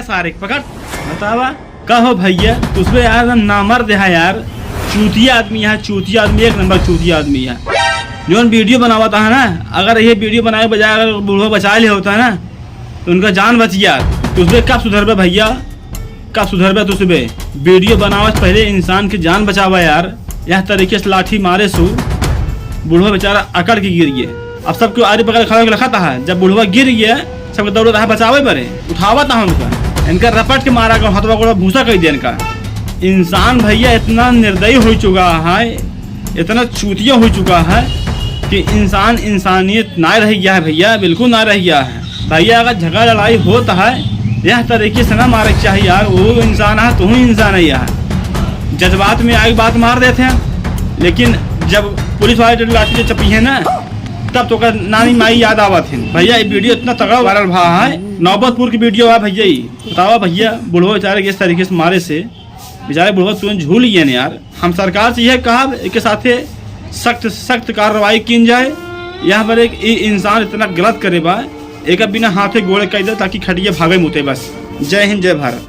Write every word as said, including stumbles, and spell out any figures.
सारे पकड़। बतावा, का हो भैया, तुझ पे यार एकदम नामर्द है यार, चूतिया आदमी है, चूतिया आदमी, एक नंबर चूतिया आदमी है। जौन वीडियो बनावत है ना, अगर ये वीडियो बनाए बजाय अगर बुढ़वा बचा ले होता है ना, तो उनका जान बच गया। तुझ पे कब सुधरबे भैया, कब सुधरबे तुझ पे? वीडियो बनावे से पहले इंसान की जान बचावा यार। यह तरीके से लाठी मारे सु बुढ़वा बेचारा अकड़ के गिर गए। अब सबके आरी पकड़ खड़ा होके रखा था, जब बुढ़वा गिर गया, सबके दौड़त रहा बचावे परे, उठावत रहा उनका। इनका रपट के मारा का हथवा गोड़ा भूसा कर दिया इनका। इंसान भैया इतना निर्दयी हो चुका है, इतना चूतिया हो चुका है कि इंसान इंसानियत ना रह गया है भैया, बिल्कुल ना रह गया है। भैया अगर झगड़ा लड़ाई होता है, यह तरीके से ना मारे के चाहिए यार। वो इंसान है, तू ही इंसान है यार। जज्बात में आके बात मार देते हैं, लेकिन जब पुलिस वाले लाठी से चपी है ना, तब तो ओकर नानी माई याद आवत है। भैया, ये वीडियो इतना तगड़ा वायरल भा है, नौबतपुर की वीडियो है भैया। ये बतावा भैया, बुढ़वा बेचारे के इस तरीके से मारे से, बेचारे बुढ़वा तुरंत झूल गए यार। हम सरकार से यह कहब, एक साथे सख्त सख्त कार्रवाई की जाए। यहाँ पर एक ई इंसान इतना गलत करे बा, एक बिना हाथे गोड़े कह दे ताकि खटिया भागे मुते बस। जय हिंद, जय भारत।